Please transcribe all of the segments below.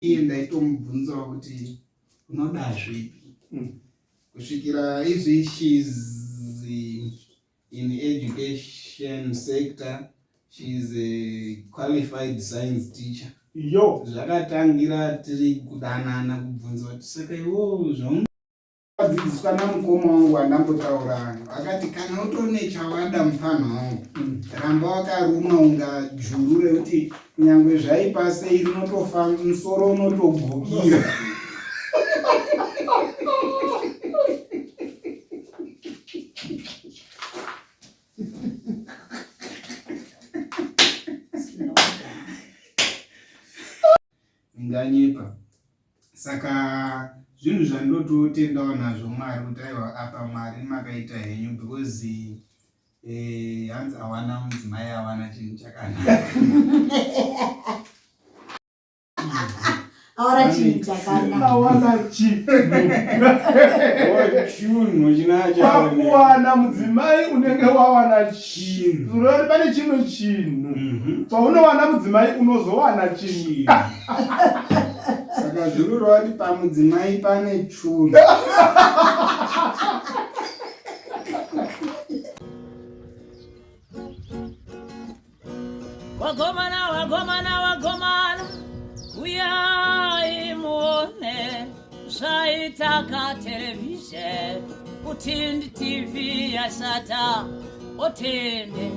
Iye ndaitomubvunzawo kuti unoda zvipi kusvikira izvi she's in education sector she's a qualified science teacher Yo. Zvakatangira tiri kudanana kubvunza kuti saka iwo zvaun Adzidziswa namukoma wangu wandambotaura akati kana utori nechawada mupfanha wangu ramba wakaruma unga juru rekuti kunyangwe zvaipa sei rinotofa musoro unotogukira. Ndinganyepa. Saka zvinhu zvandototendawo nazvo Mwari kuti aiwa apa Mwari makaita henyu because eh, hanzi awana mudzimai awana chinhu chakanaka. Awana chinhu chakanaka. Awana chinhu. Chinhu chinacho. Pakuwana mudzimai unenge wawana chinhu. Zurori pane chimwe chinhu. Paunowana mudzimai unozowana chinhu. Saka zvinoreva kuti pamudzimai pane chunhu. Wagomana, wagomana, wagomana, uyai muone zvaitaka televhizheni utindi TV yashata otende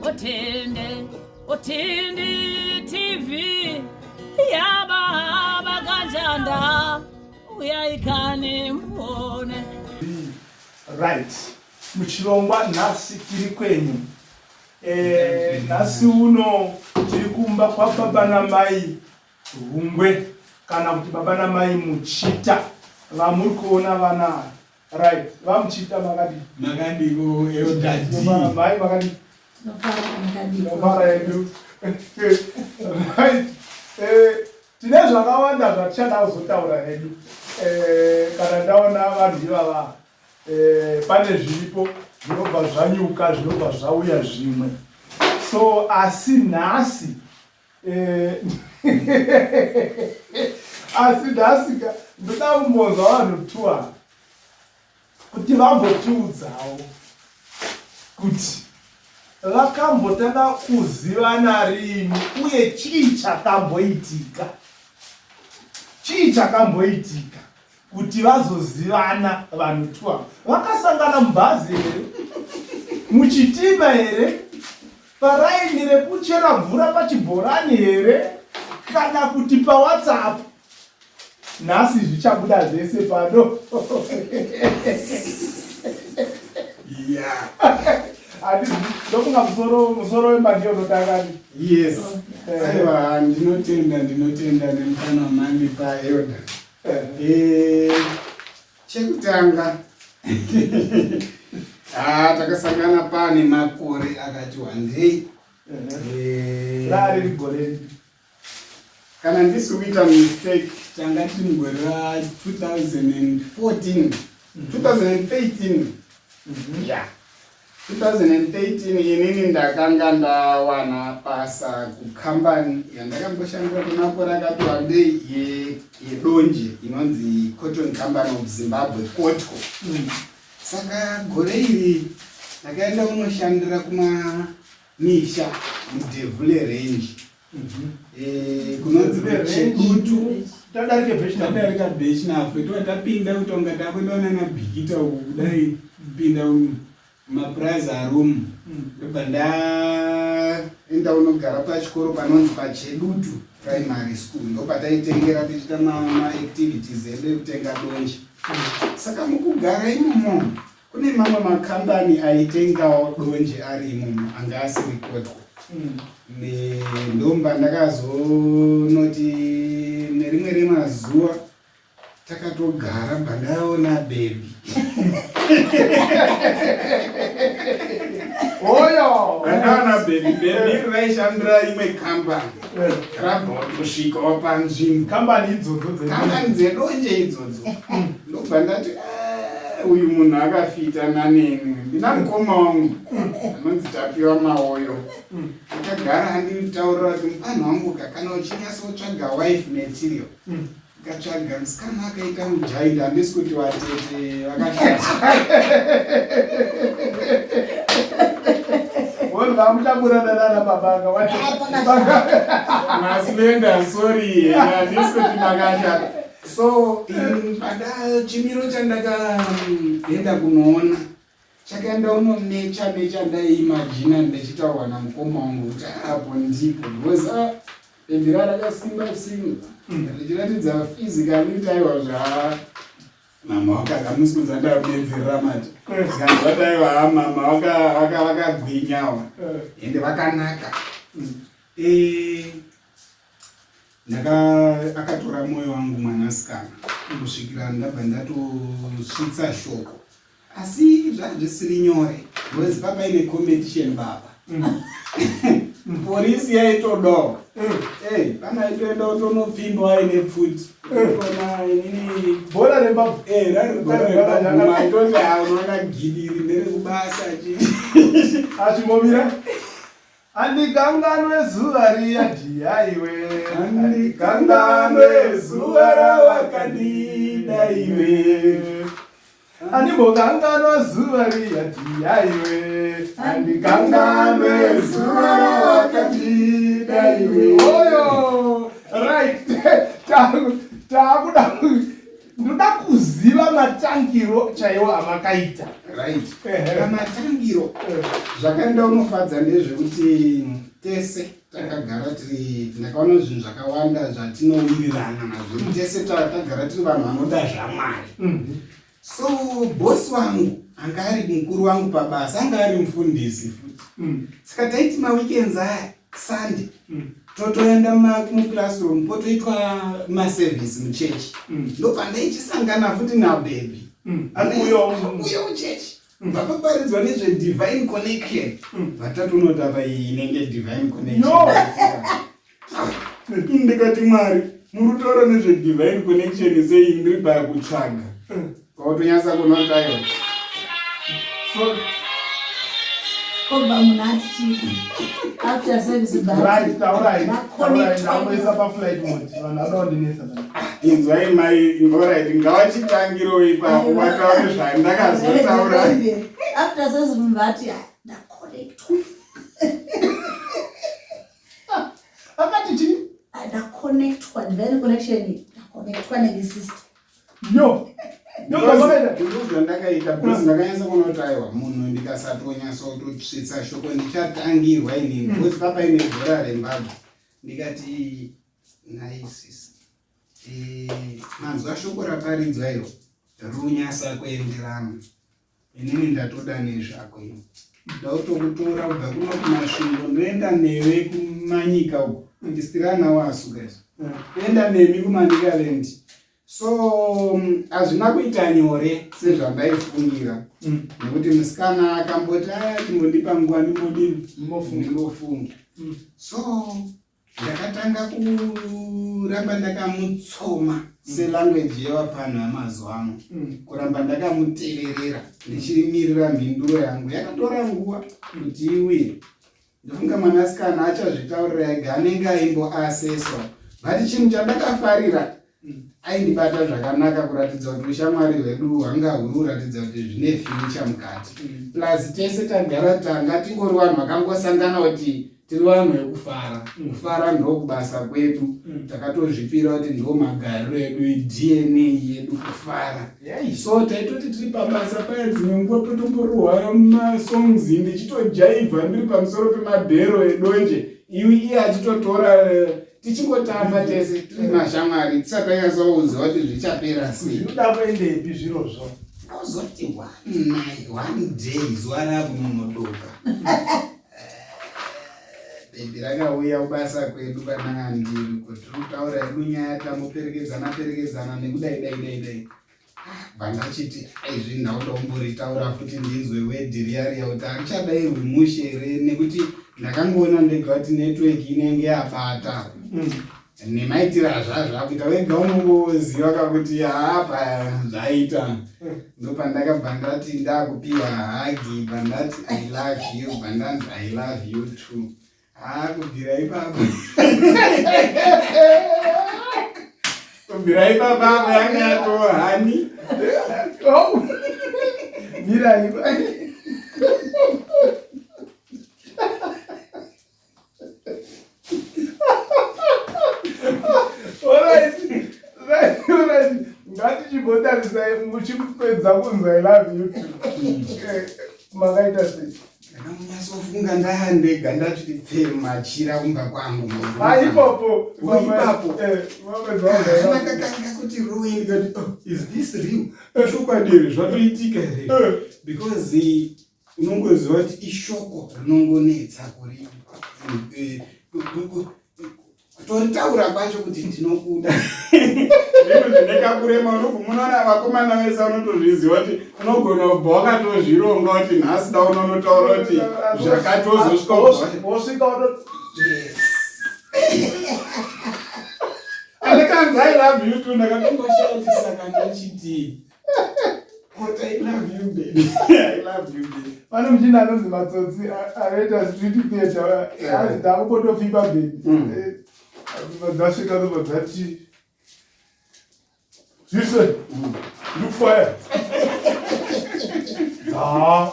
otende otindi TV yababa kanjanda uyai kani muone. Right, muchirongwa nhasi tiri kwenyu. Eh, nhasi uno tiri kumba kwababa namai Hungwe kana kuti baba namai Muchita vamuri kuona vana right vaMuchita makadii? Makadiko Elder D. Mai makadii? Tinofara hedu. Right. Eh, tine zvakawanda zvatichada kuzotaura hedu eh, kana ndaona vanhu ivava Eh, pane zviripo zvinobva zvanyuka zvinobva zvauya zvimwe so asi nhasi eh, asi nhasi ka ndoda kumbonzwa vanhu tua kuti vambotiudzawo kuti vakambotanga kuzivana rini uye chii chakamboitika chii chakamboitika kuti vazozivana vanhu twa vakasangana mubhazi here muchitima here paraini rekuchera mvura pachibhorani here kana kuti pawhatsapp nhasi zvichabuda zvese pano ndofunga musoro musoro wemba ndiyo unotangani yes aiwa ndinotenda ndinotenda nemukana wamandipa elder Eh, chekutanga ah, takasangana pane makore akati wandei eh, rari rigore ripi kana ndisi kuita mistake tanga tiri mugore ra 2014 2013 ya 2013 inini ndakanga ndawana basa kukambani yandakamboshandira kwemakore akati wandei yedonje inonzi Cotton Company of Zimbabwe Cotco. Saka gore iri ndakaenda kunoshandira kumamisha muDevule Range. Eh, kunonzi Chedutu. Tadarika Bechinafu tova tapinda kutonga takuenda nana Bikita uku kudai kupinda mapurazi arumu ndobva ndaenda unogara pachikoro panonzi pachedutu primary school ndopataitengera tichiita maactivities edu ekutenga donje saka mukugara imomo kune mamwe makambani aitengawo donje ari imomo anga asiri kotwa ndomba ndakazonoti nerimwe remazuva Takatogara bvandaona baby. Oyo. Bandaona baby baby raishandira imwe company. Eh. Rabva watosvikawo panzvimbo. Company idzodzo dze. Company dzedonje idzodzo. Ndobva ndati eh, Eh, uyu munhu akafita naneni ndina mukoma wangu anonzi Tapiwa Maoyo akagara anditaurira kuti mupanhu wangu ka kana uchinyatsotsvaga wife material ukatsvaga musikana akaita mujaida handisi kuti vatete vakashata. Woni vamuchaburana nana baba anga maslender sorry handisi kuti makashata. So pada chimiro chandakaenda kunoona chakaenda unomecha mecha ndaiimagina ndichitaurwa namukoma wangu kuti apo ndipo because bhebhi rakasimba simba richiratidza physically kuti aiwa zva mama wakakamusi kunza ndabenzerera manje zvikanzi vati aiwa mama vakagwinyawa ende vakanaka. Akatora mwoyo wangu mwanasikana kusvikira ndabva ndatosvitsa shoko, asi zvazvisiri nyore because papaine competition baba. Polisi yaitodawo pana aitoenda kutonopfimba aine pfuti ona inini bhora rembabvu. Rari bhora rembabvu, maitoti unoona gidiri nderekubasa chi Achimbomira. Andikanganwe zuva riya dhiyaiwe, andikanganwe zuva rawakandida iwe, andimbokanganwa zuva riya dhiyaiwe, andikanganwe zuva rawakandida iwe. Oyo right, taakuda ndoda kuziva matangiro chaiwo amakaita. Right, pamatangiro zvakaenda unofadza ndezvekuti tese takagara tiri, ndakaona zvinhu zvakawanda zvatinowirirana nazvo tese. Tagara tiri vanhu vanoda zvaMwari. So bosi wangu anga ari mukuru wangu pabasa, anga ari mufundisi futi. Saka taiti maweekends aya, Sunday, totoenda muclassroom potoitwa maservice muchechi. Ndopandaichisangana futi nabhebhi. Uyo uyo muchechi vapaparidzwa nezvedivine connection. Vatatonoti apa iyi inenge divine connection. Ndikati, Mwari, muri kutaura nezvedivine connection sei ndiri pakutsvaga? Kwautonyatsa kunota iwa. So Kobva munhu ati chii after service? Right, taurai, taurai, ndakuisa paflight mode, vanhu vada kundinetsa. Inzwai mai, alright, ngavachitangiro ipapo vataure zvandakazotaura. After service munhu ati, "Ah, ndaconnectwa." Akati chii? Ah, ndaconnectwa, divine connection, ndaconnectwa nesister. Yo ndozvamakaita. Ndizvo zvandakaita because ndakanyatsa kuona kuti aiwa, munhu ndikasatonyatsototsvitsa shoko ndichatangirwa inini because papaine bhora rembabvu. Ndikati, nhai sisi, manzwa shoko raparidzwa iro runyasa kuenderana, inini ndatoda nezvako ini ndautokutora kubva kuno kuMasvingo ndoenda newe kuManyika uko ndistirana wasu guys, kuenda nemi kuManicaland. So hazvina kuita nyore sezvandaifungira nekuti musikana akamboti, aya chimbondipa nguva ndimbodini, ndimbofunga. So ndakatanga kuramba ndakamutsoma selanguage yevapfanhu vamazuva ano, kuramba ndakamuteverera ndichimirira mhinduro yangu. Yakatora nguva kuti iuye. Ndofunga mwanasikana achazvitaurira ega, anenge aimboaseswa, but chinhu chandakafarira, aindibata zvakanaka kuratidza kuti ushamwari hwedu hwanga huri kuratidza kuti zvine future mukati. Plus tese tagara tanga tingori vanhu vakangosangana kuti tiri vanhu vekufara. Kufara ndokubasa kwedu. Takatozvipira kuti ndo magariro edu, DNA yedu kufara. So taitoti tiri pabasa paya, dzimwe nguva potomborohwa masongs, ndichitojaivha ndiri pamusoro pemabhero edonje iwi, iye achitotora tichingotamba tese tiri mashamwari tisati tanyatsokuziva kuti zvichapera sei. Zvinoda kuendepi zvirozvo? Ozoti one night, one day, zuva rakunonodoka, bhebhi rakauya kubasa kwedu kwandanga ndiri kuti tiri kutaura hedu nyaya, tamboperekedzana perekedzana nekudai dai dai dai. Bva ndachiti aizvi ndauda kumboritaura futi ndinzwe wedhi riya riya kuti harichadairwi mushe here, nekuti ndakangoona ndega kuti network inenge yabata. Nemaitiro azvazvo akuita wega unongoziva kakuti haapa zvaita. Ndopandakabva ndati ndakupiwa hagi, bva ndati I love you, bva ndanzi I love you too. Haa kubvira ipapo. Kubvira ipapo apo yanga yatova hani. Oh. Mira ipa. Ngatichimbotarisai muchipedza kunzwa I love you too. Eh, makaita sei? Ndakamunyatsofunga ndandega ndachiti pfee machira kumba kwangu. Ah, ipapo. Ipapo. Eh, ndakatanga kuti ruwe ndikati oh, is this real? Chokwadi here zvatoitika here? Eh. Because eh, unongoziva kuti ishoko rinongonetsa kuri eh, kutoritaura kwacho kuti ndinokuda zvinhu zvine kakurema unoona vakomana vese vanotozviziva kuti unogona kubva wakatozvironga kuti nhasi da unonotaura kuti zvakatozosvika wosvika andakanzi i love you too ndakatomboshandisa kandochitii But I love you baby. I love you baby. Pane muchinda anonzi matsotsi anoita street theatre anzi ndakupotofimba baby. Mm. Eh, dzasvika dzobva dzati zvise mm. ndikufaya. Dza.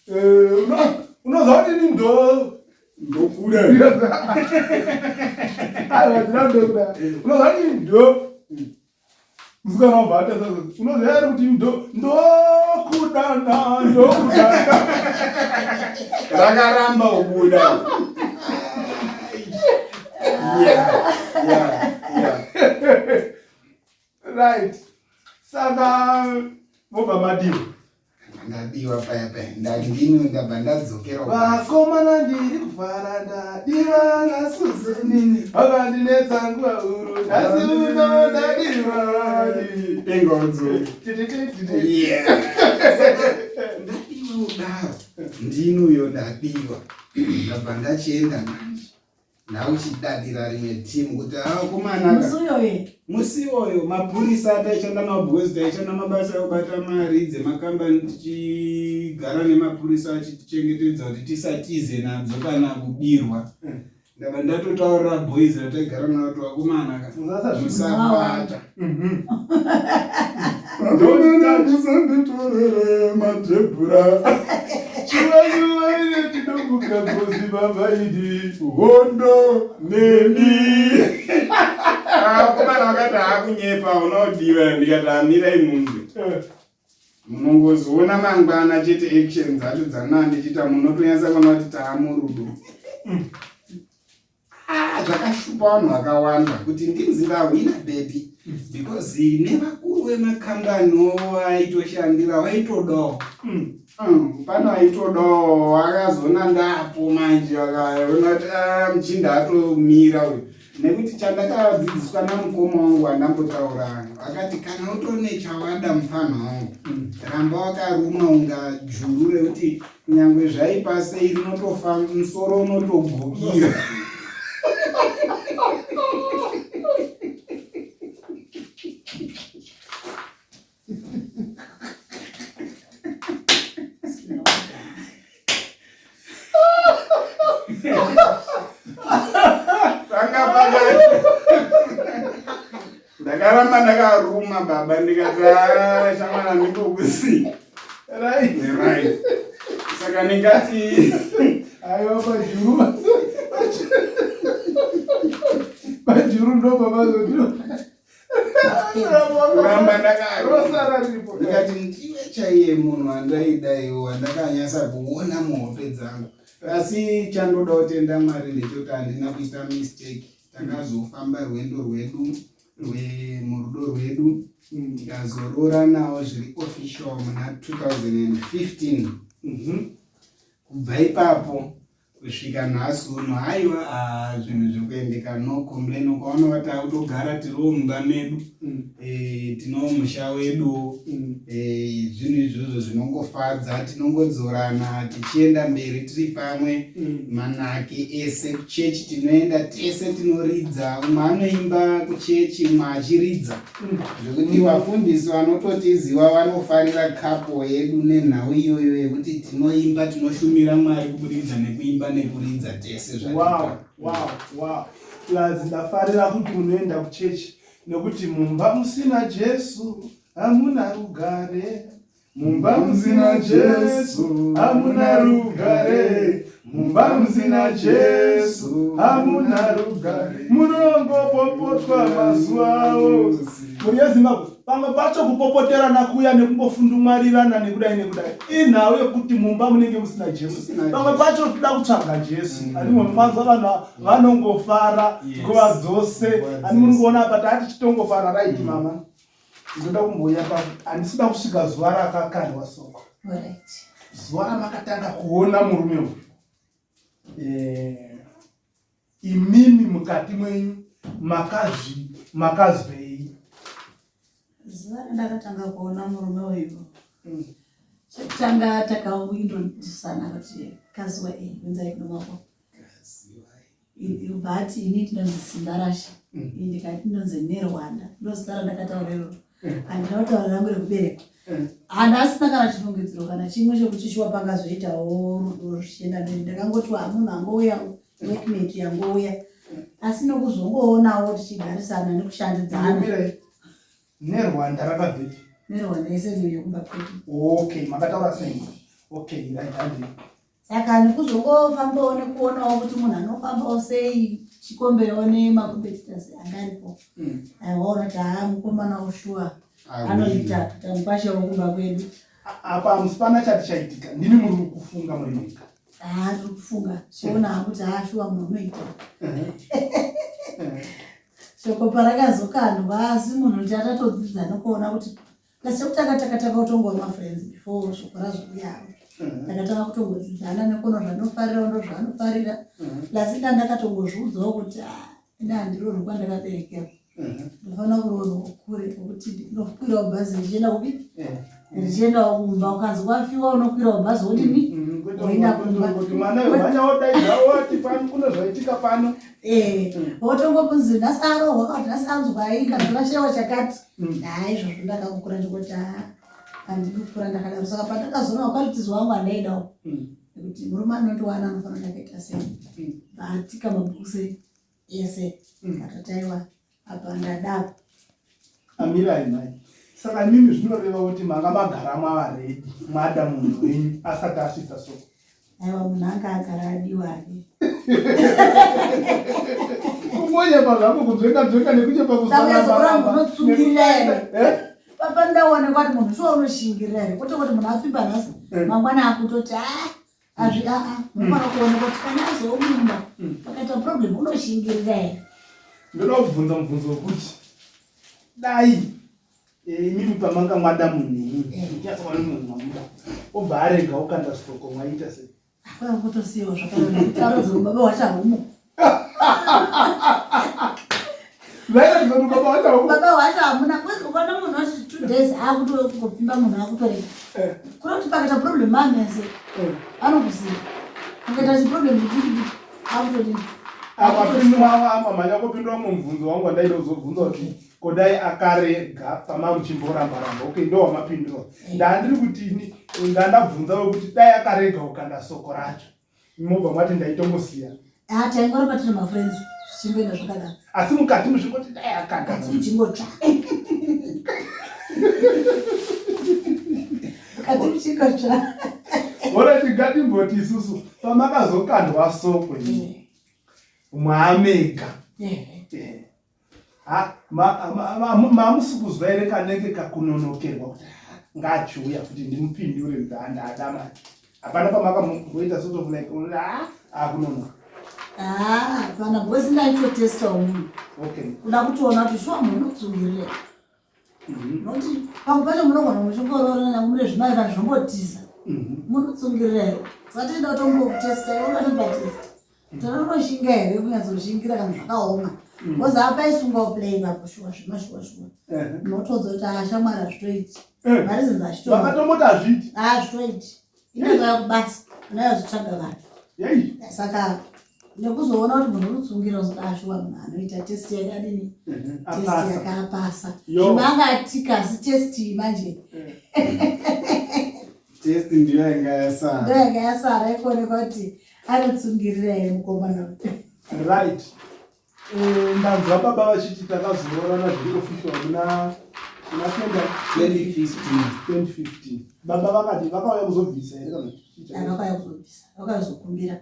Eh, unoziva kuti ini ndo ndokuda. Aiwa ndinokuda. Unoziva kuti ndo musikana wabva atasa unoziva here kuti ndokudana ndokudana rakaramba kubuda right saka vobva madiwa ndadiwa paya paya ndandini ndabva ndadzokera vakomana ndiri kufara ndadiwa nasuzeni vakandinetsa nguva huru nhasi uno ndadiwa ingodzo ndadiwa kudaro ndini uyo ndadiwa ndabva ndachienda manje Ndauchidadira rimwe team kuti akomana musi uyoyo musi iwoyo mapurisa taishanda mabhozi taishanda mabasa ekubata mari dzemakambani tichigara nemapurisa achitichengetedza kuti tisatize nadzo kana kubirwa hmm. ndabva ndatotaurira boys rataigara navo kuti vakomana ka musabata mhm. Musanditorere matebhura Chivachivaire tinomuka ngozi baba idi Hondo neni Vakomana vakati hakunyepa unodiwa ndikati amirai munzwe eh. Munongozoona mangwana chete action dzacho dzanaa ndichiita munotonyatsa kuona kuti taamurudo mm. Ah, zvakashupa vanhu vakawanda kuti ndinzi ndahwina baby because nevakuru vemakambani vaitoshandira vaitodawo mm. mm, pano aitodawo vakazoona ndapo manje vakaona kuti ah, muchinda atomira uyu nekuti chandakadzidziswa namukoma wangu wandambotaura akati kana utori nechawada mufanha wangu mm. ramba wakaruma unga juru rekuti Nyangwe zvaipa sei rinotofa musoro unotogukira. Panga panga ndakaramba ndakaruma baba ndikati ah, shamwana ndikokusi right right saka ndingati aiwa pajuru pajuru ndopamazodiro kuramba ndakaruma ndikati ndiwe chaiye munhu andaidaiwo wandakanyasa kuona muhope dzangu asi chandoda kutenda mwari ndechekuti handina kuita mistake Takazofamba rwendo rwedu rwemurudo rwedu tikazorooranawo zviri official muna 2015 mhm. kubva ipapo. Kusvika nhasi uno haiwa ah, zvinhu zviri kuendeka no complain ukaona vati akutogara tiriwo mumba medu mm. e, tinowo musha weduwo mm. e, zvinhu izvozvo zvinongofadza tinongodzorana tichienda mberi tiri pamwe mm. manake ese kuchechi tinoenda tese tinoridza umwe anoimba kuchechi umwe achiridza Zvekuti vafundisi vanototiziva vanofarira couple yedu nenhau iyoyo yekuti tinoimba tinoshumira Mwari kubudikidza nekuimba nekuridza tese zvatiita. Wow, wow, wow. Plus ndafarira kuti munoenda kuchechi nekuti mumba musina Jesu hamuna rugare. Mumba musina Jesu hamuna rugare, mumba musina Jesu hamuna rugare, munongopopotwa mazuva ose. Mhuri yeZimbabwe, pamwe pacho kupopoterana kuya nekungofundumwarirana nekudai nekudai inhau yekuti mumba munenge musina Jesu. Pamwe pacho toda kutsvaga Jesu. Ani manzwa vanhu vanongofara nguva dzose. Ani muri kuona apa tati chitongofara right mama. Ndoda kumbouya pa handisi kuda kusvika zuva rakakandwa soko. Alright. Zuva ramakatanga kuona murume uyu. Eh, imimi mukati mwenyu makazvi makazwei? Zuva randakatanga kuona murume uyu. Chekutanga takaintroducana kuti kazuva eh unzai kuno mako. Ubva ati ini ndinonzi Simbarashe mm. ini ndikati ndinonzi Nerwanda ndozita randakataura iroro mm. handina kutaura rangu rekuberekwa mm. handa asina kana chifungidziro kana chimwe chekuti shuwa pangazoitawo rudo ruchienda mberi ndakangoti wa munhu angouya workmate yangouya asi nokuzongoonawo tichigarisana nekushandidzana Nerwanda rakabvepi? Nerwanda yese neyokumba kwedu. Okay, makataura sei? Okay, right, handi. Saka nekuzongofambawo nekuonawo kuti munhu anofambawo sei chikombewo nemacompetitors anga aripo. Aiwaona kuti haa mukomana ushuwa anoita kuita mukwasha wokumba kwedu. Apa hamusipana chati chaitika, ndimi muri kufunga muri mega. Haa tiri kufunga, soona kuti haa shuwa munhu unoita. Shoko parakazokandwa asi munhu ndi atatodzidza nekuona kuti plus chekutanga takatanga kutongova mafriends before shoko razouyawo takatanga kutongodzidzana nekuona zvanofarirawo ndozvaanofarira plus inda ndakatongozviudzawo kuti ah, ina handiroorwi kwandakaberekerwa ndofanira kuroorwa kure kwekuti ndinokwirawo bhazi ndichienda kupi Ndichiendawo kumba ukanzi kwafiwa unokwirawo bhazi wodini mm, mm, woenda kumba kuti mwana wemhanya wodaidza woti pano kune zvaitika pano eh mm. wotongokunzi nhasi arohwa kana kuti nhasi anzwai kana kuti vashaiwa chakati haa izvozvo ndakakukura ndikoti haa handidi kukura ndakadaro saka pandakazoona qualities wangu andaidawo nekuti murume anondiwana anofanira ndakaita sei baatika mabhokisi ese akataiwa Apa ndadako. Amirai mai. Saka imimi zvinoreva kuti manga magara mava ready mada munhu wenyu asati asvitsa soko. Aiwa munhu anga agara adiwa ake. Kungonyepa zvako kunzvenga nzvenga nekunyepa kusaramba. Unotsungirira here? Eh? Papa ndaonekwa kuti munhu shuwa unoshingirira here? Kwete kuti munhu apfimba nhasi eh. mangwana akutoti ah azvi aa munofanira kuona kuti kana azomumba pakaita problem unoshingirira here ndoda kubvunza mubvunzo wekuti dai eh, imimi pamanga mwada munhu imimi muchinyatsoona munhu mamuda obva arega okanda soko mwaita sei kwava kutosiyiwa zvakadaro baba wacho haumo Vaida kuti baba wacho haumo baba wacho hamuna kwezi ukaona munhu wacho 2 days akutopimba munhu akutorega eh. kuda kuti pakaita problem mamese eh. anokuziva pakaita chiproblem chidiki diki akutodini apapindwa kupindwa mumubvunzo wangu wandaida kuzobvunza kuti kodai akarega pamamuchimboramba ramba okay ndo wamapindura eh. ndandiri kuti ini ndandabvunza wekuti dai akarega ukanda soko racho mobva mwati ndaitongosiya Ah, taingoramba tiri mafriends zvichingoenda zvakadaro asi mukati muchingoti dai akanda kati muchingotsva kati muchingotsva orati ngatimboti isusu pamakazokandwa soko ini mwaamega Eh. Mamusi kuzwa here kanenge kakunonokerwa kuti ngaachiuya futi ndimupindure kuti handada manje. Hapana pamakamboita sort of like ah akunonoka. Ah, hapana because ndaitotestawo munhu. Okay. Kuda kutoona kuti shuwa munhu unotsungirira. Mhm. Nokuti pamwe pacho munogona muchingoroorana nyange mune zvimai kana zvombotiza. Mhm. Munotsungirira here? Saka tichida kutombokutesta iwe ukatobatesta. Tinonoshinga here kunyatsoshingira kana zvakaoma mm. because apa isungawo play ipapo shuwa zvemashuwa shuwa unotodza kuti ashamwari hazvitoiti eh. mari zinzi hazvitoakatomboti hazviiti hazvitoiti inenge kubasa unayozotsvaga vanhu saka nekuzoona kuti munhu unotsungira uzoda ashuwa munhu anoita test yakadini mhm. test yakapasa zvimwe anga atika asi test iyi manje eh. test ndiyo yanga yasara ndiyo yanga yasara ikuonekwa kuti anotsungirira here mukomana right eh, ndanzwa baba vachiti takazoroorana zviri official muna muna 2015 baba vakati vakauya kuzobvisa here kana vakauya kuzobvisa vakazokumbira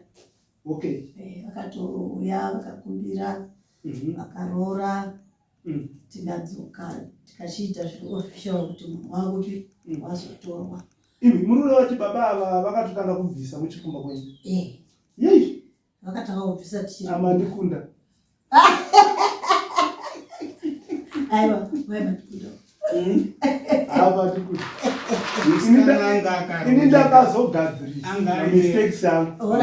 okay eh, vakatouya vakakumbira mhm. vakaroora mm. tikadzoka tikachiita zviri official kuti munhu wakupi mm. wazotorwa imi muri kureva kuti baba ava vakatotanga kubvisa muchikumba kwenyu eh. yei vakatanga kubvisa tichiri amandikunda aiwa waimandikunda hmm? Hapandikunda ini ndakazogadzirisa mistakes angu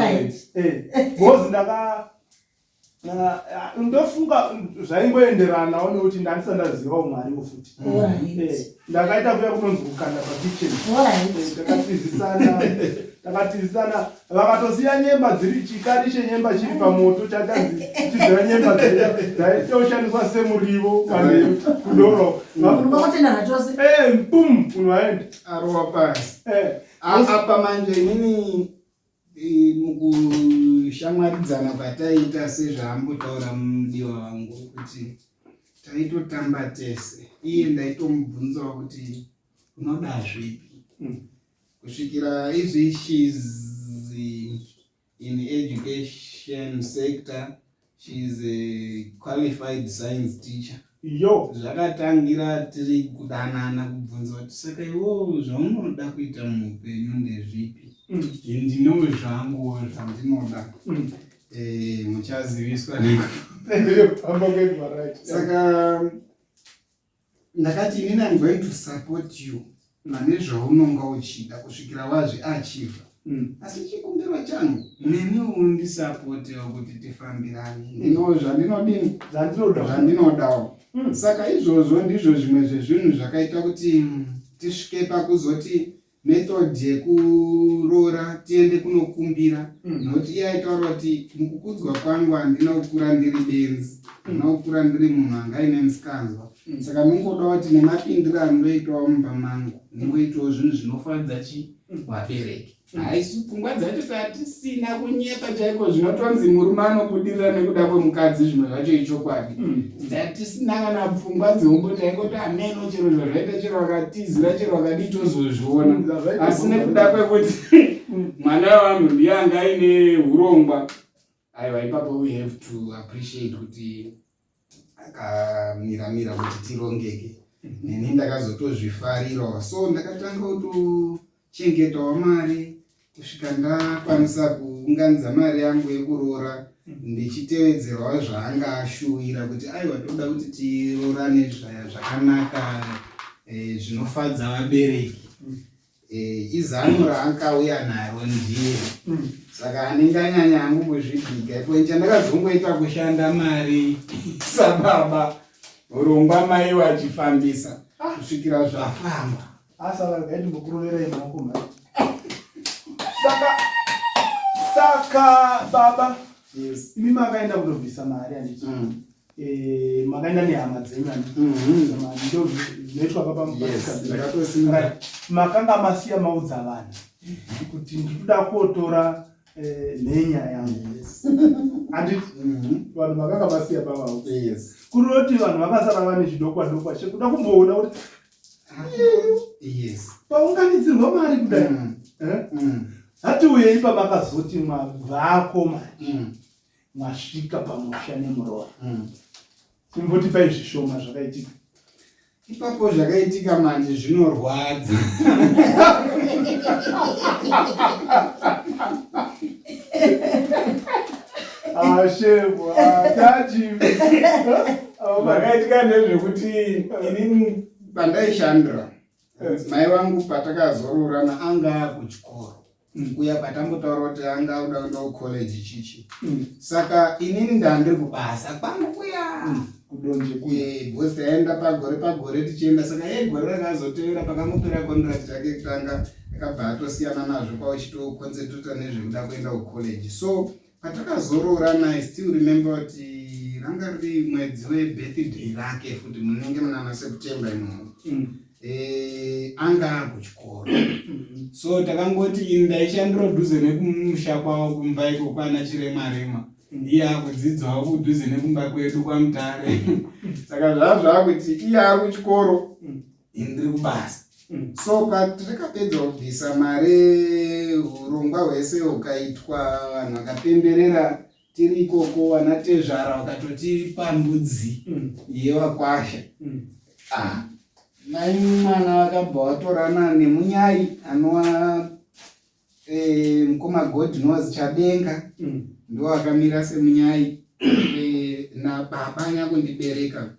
eh, because ndaka Ah, ndofunga zvaingoenderanawo nekuti ndandisa ndazivawo mwariwo futi eh, ndakaita kuya kunonzi kukanda pakitchen eh, takatizisana takatizisana vakatosiya nyemba dziri chikari chenyemba chiri pamoto chachanzi chizira nyemba dzaitoshandiswa semurivo kana kudoro pum munhu aenda arowa pasi apa manje inini Mukushamwaridzana kwataiita sezvaambotaura mudiwa wangu kuti taitotamba tese iye ndaitomubvunzawo kuti unoda zvipi mm. kusvikira izvi shes in education sector She is a qualified science teacher. Yo. Zvakatangira tiri kudanana kubvunza kuti saka iwo zvaunoda kuita muupenyu ndezvipi? Mm. Ndinowo zvanguwo zvandinoda. Mm. Eh, muchaziviswa Saka ndakati inini I'm going to support you pane zvaunonga uchida kusvikira wazviachiva mm. asi chikumbiro changu neni undisapotewo kuti tifambirane ndino zvandinodini zvandinodawo mm. saka izvozvo ndizvo zvimwe zvezvinhu zvakaita kuti mm, tisvike pakuzoti method yekuroora tiende kunokumbira mm. nokuti iye aitaura kuti mukukudzwa kwangu handina kukura ndiri benzi handina mm. kukura ndiri munhu anga aine musikanzwa mm. saka ndingoda kuti nemapindiro andoitawo mumba mangu ndingoitawo zvinhu zvinofadza chi vabereki haisi pfungwa dzacho tatisina kunyepa chaiko zvinotonzi murume anobudirira nekuda kwemukadzi zvimwe zvacho ichokwadi mm. tatisina kana pfungwa dzehombo taingoti ameno chero zvazvaita chero akatizira chero akadii tozozviona mm, asi nekuda kwekuti mm. mwana wevanhu ndiye anga aine urongwa aiwa ipapo we have to appreciate kuti akamira mira kuti tirongeke neni ndakazotozvifarirawo so ndakatanga kutochengetawo mari kusvika ndakwanisa kuunganidza mari yangu yekuroora ndichitevedzerawo zvaanga ashuwira kuti aiwa toda kuti tiroorane zvakanaka eh, zvinofadza vabereki Eh, izano raakauya naro ndiye mm. saka anenge anyanya hangu kuzvibhiga ipo chandakazongoita kushanda mari sababa urongwa mai vachifambisa ah. kusvikira zvafamba saka saka baba yes. imi makaenda kundobvisa mari handiti mm. Eh, makaenda nehama dzenyu mhm. ndozvinoitwa papa makanga masiya maudza vanhu kuti ndikuda kotora eh, mhenya yangu handiti mhm. vanhu makanga masiya pavavo kuroti vanhu vakasara vane chidokwa dokwa chekuda kumboona kuti paunganidzirwa mari kudai mm. Eh? Mm. hatiuyei pamakazoti mwabvako manje mm. Masvika pamusha nemuroora. Mm. Imbotipai zvishoma zvakaitika. Ipapo zvakaitika manje zvinorwadza. Ashebwa, ah, tachi. Zvakaitika ndezvekuti inini pandaishandira mai vangu patakazoroorana anga akuchikoro. Kuya kwatambotaura kuti anga auda kuenda kucollege chichi. Saka inini ndandiri kubasa kwangu kuya. Kudonje kuya. Because taenda pagore pagore tichienda saka iye gore rakazotevera pakangopera contract yake kutanga akabva atosiyana nazvo kwauchitoconcentrata nezvekuda kuenda kucollege. So patakazoroorana I still remember kuti ranga riri mwedzi webirthday rake futi munenge munana September imomo. Anga ari kuchikoro. So takangoti ini ndaishandira kudhuze nekumusha kwavo kumba iko kwana Chiremarema. Iye akudzidzawo kudhuze nekumba kwedu kwaMutare. Saka zvava zvakuti iye ari kuchikoro, ini ndiri kubasa. So patakapedza kubvisa mari, urongwa hwese hukaitwa, vanhu vakapemberera tiri ikoko, vana tezvara vakatotipa mbudzi yevakwasha. Mai mwana vakabva vatorana nemunyai anova mukoma Godknows Chadenga, ndo akamira semunyai, nababa nyakundibereka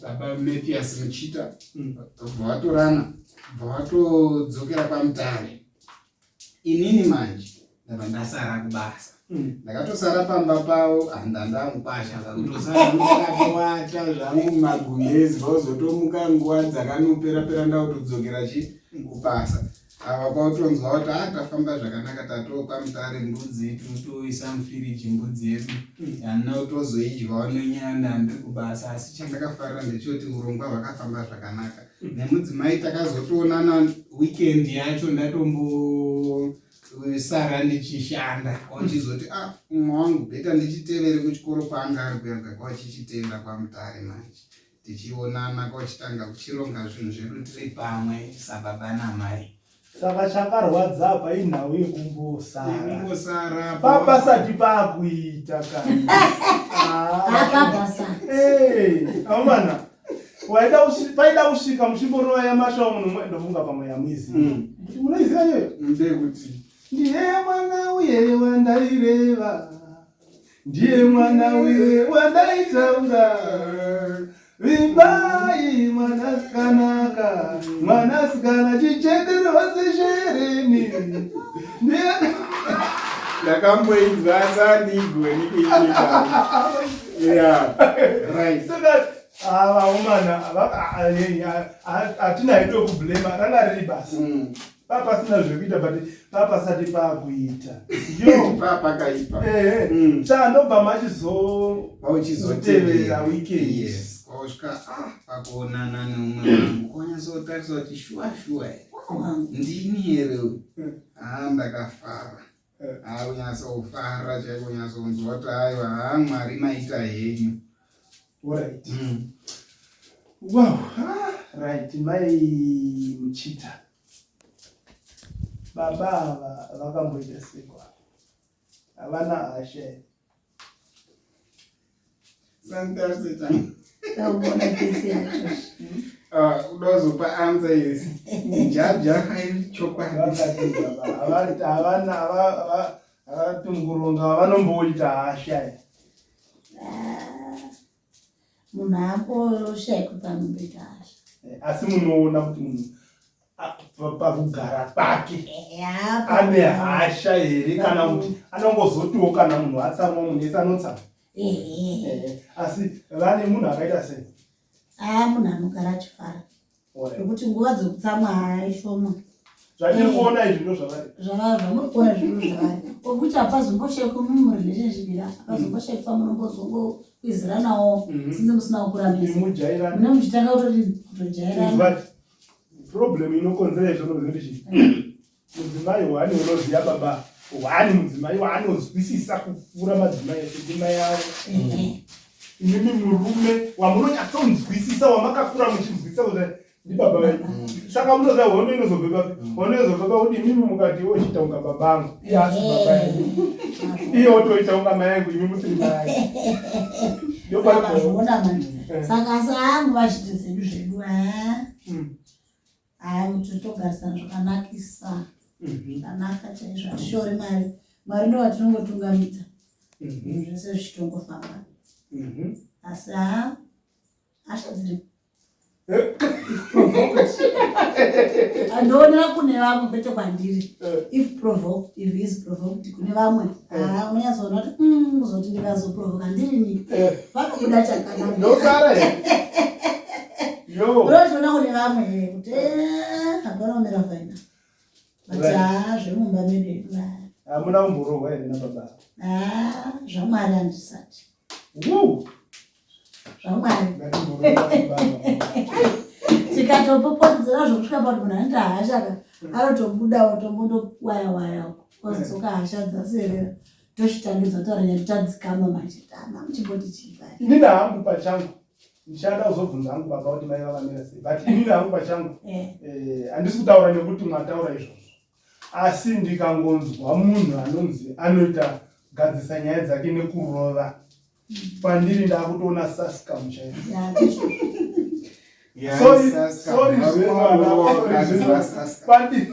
baba Mathias Muchita. Vabva vatorana, bva vatodzokera kwaMutare. Inini manje ndabva ndasara kubasa. Ndakatosara pamba pavo, handandamukwasha kakutosara ndakatowata zvangu mumagumbezi, vazotomuka nguva dzakanopera pera ndakutodzokera chi kubasa. Ava kwautonzwa kuti tafamba zvakanaka, tatokwa Mutare, mbudzi tinotoisa mufiriji, mbudzi yedu handina kutozoidyawo nenyaya ndiri kubasa. Asi chandakafarira ndechekuti urongwa hwakafamba zvakanaka nemudzimai. Takazotoonana weekend yacho ndatombosara ndichishanda, wachizoti umwe wangu better ndichitevere kuchikoro kwaanga ari kuya, kwachichitevera kwaMutare manje tichionana, kwachitanga kuchironga zvinhu zvedu tiri pamwe sababa namai. Saka chakarwadza apa inhau yekumbosara. Yekumbosara. Papasati pakuita kana. Apapasati. Amana waida paida kusvika muchimborova yamashawo munhu, ndofunga pamwe yamuiziva. Kuti munoiziva iyoyo? Ndekuti Ndiye mwana uye wandaireva, ndiye mwana uye wandaitaura, vimbai mwanasikana, mwanasikana chichenderwa seshereni, ndiye Ndakamboinzwa asi handigoni kuiita. Yeah, right. Saka vaumana hatina hedu wekublema, ranga riri basa. Papasina zvekuita, but papasati pakuita yo. Papakaipa. Ehe. Saka ndobva machizo Wauchizotevera weekend. Yes, kwausvika pakuonana neumwe wangu kwanyatsotarisa kuti shuwa shuwa here, ndini here uyu? Ndakafara. Kunyatsofara chaiko, kunyatsonzwa kuti aiwa, ha, Mwari maita henyu. Alright. Wow. Right, mai Muchita, baba ava vakamboita sekwa havana hasha here? Santarse changu. Takuona kesi yacho. Unozopa answer yesi jaja chokwadi. Vakati baba havana havatunguronga vanomboita hasha here? Munhu haamboshayikwi panomboita hasha. Asi munoona kuti munhu pakugara kwake ane hasha here, kana kuti anongozotiwo kana munhu atsamwa, munhu ese anotsamwa? Asi vane munhu akaita sei? Aa, munhu anogara achifara, nekuti nguva dzekutsamwa haishoma. Zvatiri kuona izvi ndo zvavari. Zvamuri kuona zviro zvavari, okuti hapazomboshayikwa mumurelationship ira, hapazomboshayikwa munombozongokwiziranawo sinze musina kukurambisa. Mujairana. Mune muchitanga kutoti kutojairana. But problem inokonzera izvo nokuti chii? Mudzimai hwani unoziva baba hwani, mudzimai waanozwisisa kupfuura madzimai ese ndimai avo. Imimi murume wamunonyatsonzwisisa, wamakakura muchinzwisisa kuti ndibaba vedu, saka munoziva hondo inozobve papi. Hondo inozobve pakuti imimi mukati iwe uchiita kunga baba angu, iye asi baba yangu, iye otoita kunga mai yangu, imi musiri mai yangu. Saka zvoona manje, saka saangu vachiti zvedu zvedu haa, kuti togarisana zvakanakisa, zvakanaka chaizvo, hatishori mari. Mwari ndo vatinongotungamidza, zvinhu zvese zvichitongofamba, asi haa, hasha dziri. Andoonera kune vamwe kwete kwandiri. If provoked, if he is provoked kune vamwe. Ah, unonyatsoona kuti kuzoti ndikazoprovoka ndiri ni. Vanobuda chakanaka. Ndosara here? Yo. Unochiona kune vamwe kuti hapana kumira faina. But haa zvemumba medu hedu haa. Hamuna kumborohwa here nababa? Haa zvaMwari handisati. Woo! ZvaMwari. Ngatimborohwa nababa. Tikatopopodzera zvokusvika pakuti munhu anoita hasha ka anotobuda otombondowaya waya uko ozodzoka hasha dzaserera tochitangidza kutaura nyaya tadzikama manje tana muchimboti chii paya. Inini hangu pachangu ndichada kuzobvunza hangu baba kuti mai vakamira sei but inini hangu pachangu eh, handisi kutaura nekuti mwataura izvozvo asi ndikangonzwa munhu anonzi anoita gadzisa nyaya dzake nekurova pandiri ndakutoona sascam chaiyo. Yeah, Sorry, Sascam. sorry, Varume zvenyu, vanorova sorry, vakadzi zvenyu. vaSascam. Pandiri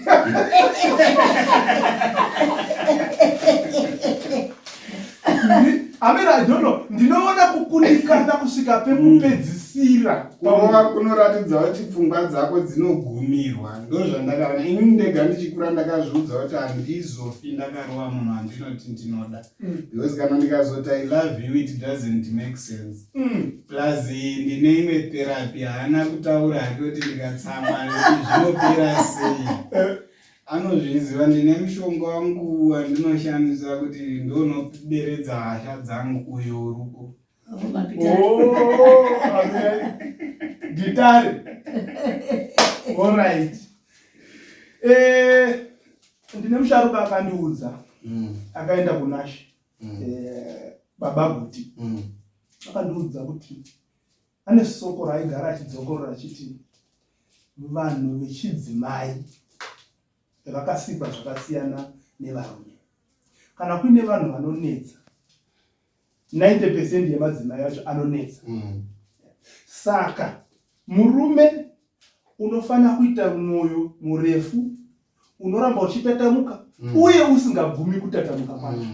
I mean, I don't know. Ndinoona kukundikana kusvika pekupedzisira. Kurova kunoratidza kuti pfungwa dzako dzinogumirwa. Ndozvandakaona. Ini ndega ndichikura ndakazviudza kuti handizofi ndakarova munhu wandinoti ndinoda. Because kana ndikazoti I love you it doesn't make sense. Plus ndine imwe therapy haana kutaura hake kuti ndikatsamwa zvinopera sei. Anozviziva ndine mushonga wangu wandinoshandisa kuti ndonoderedza hasha dzangu uyo uripo. Oh, okay. Gitare. All right. Ndine musharuka akandiudza akaenda kuNashe. Baba Guti. Akandiudza kuti ane soko raaigara achidzokorora achiti vanhu vechidzimai vakasikwa zvakasiyana nevarume. Kana kuine vanhu vanonetsa, 90% yemadzimai acho anonetsa. Saka murume unofanira kuita mwoyo murefu unoramba uchitatamuka uye usingagumi kutatamuka kwacho.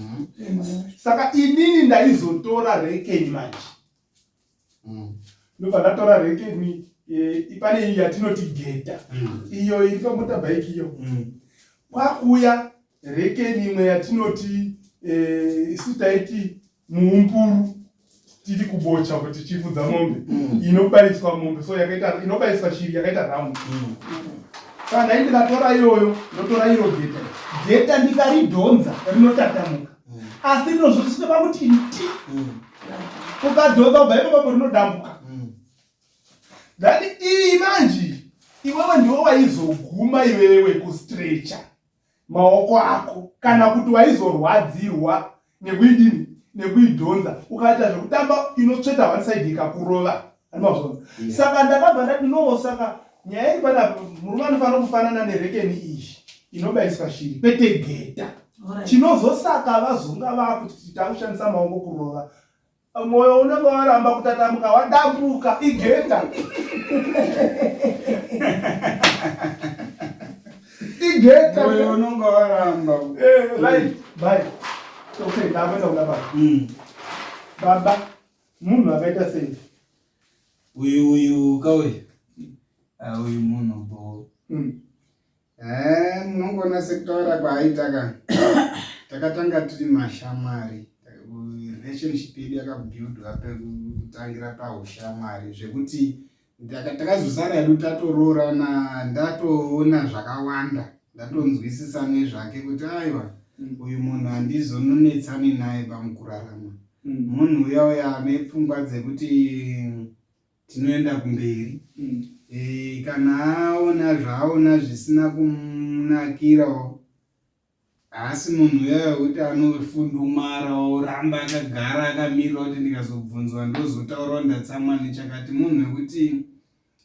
Saka inini ndaizotora rekeni manje. Ndobva ndatora rekeni, pane iyi yatinoti geta. Iyo iri pamotabhaiki iyo. Kwakuya rekeni imwe yatinoti isu taiti muumburu tiri kubocha kuti tichifudza mombe. Inobaiswa mombe, so yakaita inobaiswa shiri yakaita round. Saka ndaiti ndikatora iyoyo, ndotora iro geta. Geta ndikaridhonza rinotatamuka. Asi rinozosvika pakuti nti. Ukadhonza kubva ipapo rinodambuka. Then iyi manje iwewe ndiwe waizoguma iwewe kustretcha maoko ako kana kuti waizorwadzirwa nekuidini nekuidhonza ukaita zvekutamba inotsveta one side ikakurova. Andimazvona. Saka ndakabva ndati no, saka nyaya iri panapa murume anofanira kufanana nerekeni iyi inobaiswa shiri kwete geta. Chinozosaka vazonga vakuti takushandisa maoko kurova. Mwoyo unenge waramba kutatamuka wadambuka igeta. Igeta. Mwoyo unenge waramba. Right, bye. Okay, ndakuenda kuna baba. Baba, munhu akaita sei? Uyu uyu kauyu. Uyu munhu bo. Munongoona sekutaura kwaaita ka. Takatanga tiri mashamwari. Relationship yedu yakabuildwa pekutangira paushamwari zvekuti takazosara hedu tatoroorana, ndatoona zvakawanda, ndatonzwisisa nezvake kuti aiwa uyu munhu handizononetsani naye pamukurarama. Munhu uya uya ane pfungwa dzekuti tinoenda kumberi. Kana aona zvaaona zvisina kumunakirawo, haasi munhu uya wekuti anofundumara oramba akagara akamirira kuti ndikazobvunzwa ndozotaurawo ndatsamwa nechakati. Munhu wekuti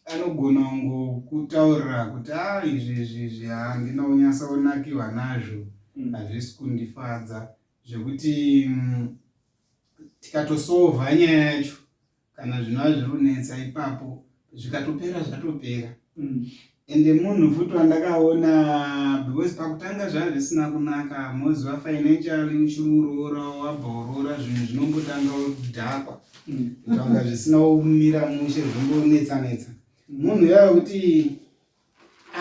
anogona kungokutaurira kuti izvi izvi izvi handina kunyasa kunakiwa nazvo, hazvisi kundifadza, zvekuti tikatosovha nyaya yacho kana zvinova zviri kunetsa ipapo zvikatopera zvatopera. Ende munhu futi wandakaona because pakutanga zvava zvisina kunaka, moziva financially uchiri uroora wabva uroora zvinhu zvinombotanga kudhakwa kuitira zvisina kumira mushe zvimbonetsa netsa. Munhu uya wekuti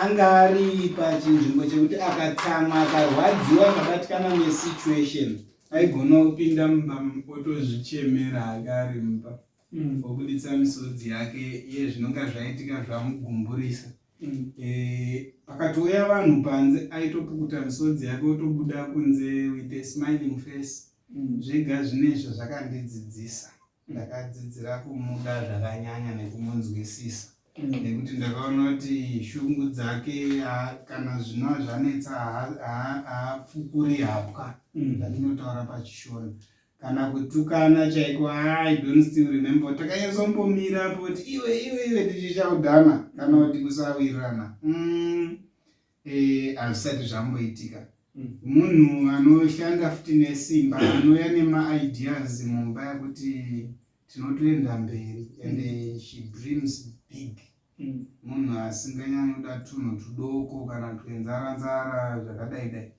Anga ari pachinzvimbo chekuti akatsamwa akarwadziwa akabatikana nesituation aigona kupinda mumba otozvichemera hake ari mumba mm. obuditsa misodzi yake yezvinonga zvaitika zvamugumburisa mm. e, pakatouya vanhu panze aitopukuta misodzi yake otobuda kunze with a smiling face mm. zvega zvinezvo zvakandidzidzisa Ndakadzidzira kumuda zvakanyanya nekumunzwisisa mm. nekuti ndakaona kuti shungu dzake kana zvinova zvanetsa haapfukuri hapwa mm. zvatinotaura pachishona kana kutukana chaiko i don't still remember takanyatsombomira po kuti iwe iwe iwe tichishaudhana kana kuti kusawirirana mm. Eh, hazvisati zvamboitika mm. munhu anoshanda futi nesimba anouya nemaideas mumba yekuti tinotoenda mberi and mm. she dreams big mm. munhu asinganyanyoda tunhu tudoko kana twenzara nzara zvakadai dai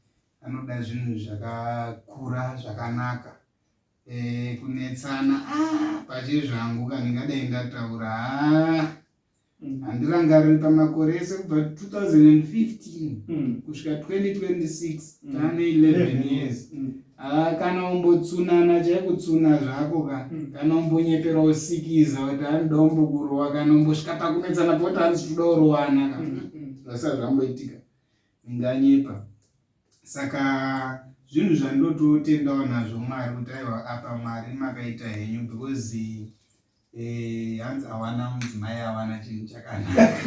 anoda zvinhu zvakakura zvakanaka e, kunetsana ah, pachezvangu ka ndingadai ndataura ah, mm. handirangariri pamakore ese kubva 2015 mm. kusvika 2026 mm. taane 11 years mm. ah, kana umbotsunana chaikutsuna zvako ka mm. kana umbonyepera usikiza kuti anoda umbokurowa kana umbosvika pakunetsana poti hanzi toda urowana ka mm. mm. zvasati zvamboitika ndinganyepa saka zvinhu zvandototendawo nazvo mwari kuti aiwa apa mwari makaita henyu because eh, hanzi awana mudzimai awana chinhu chakanaka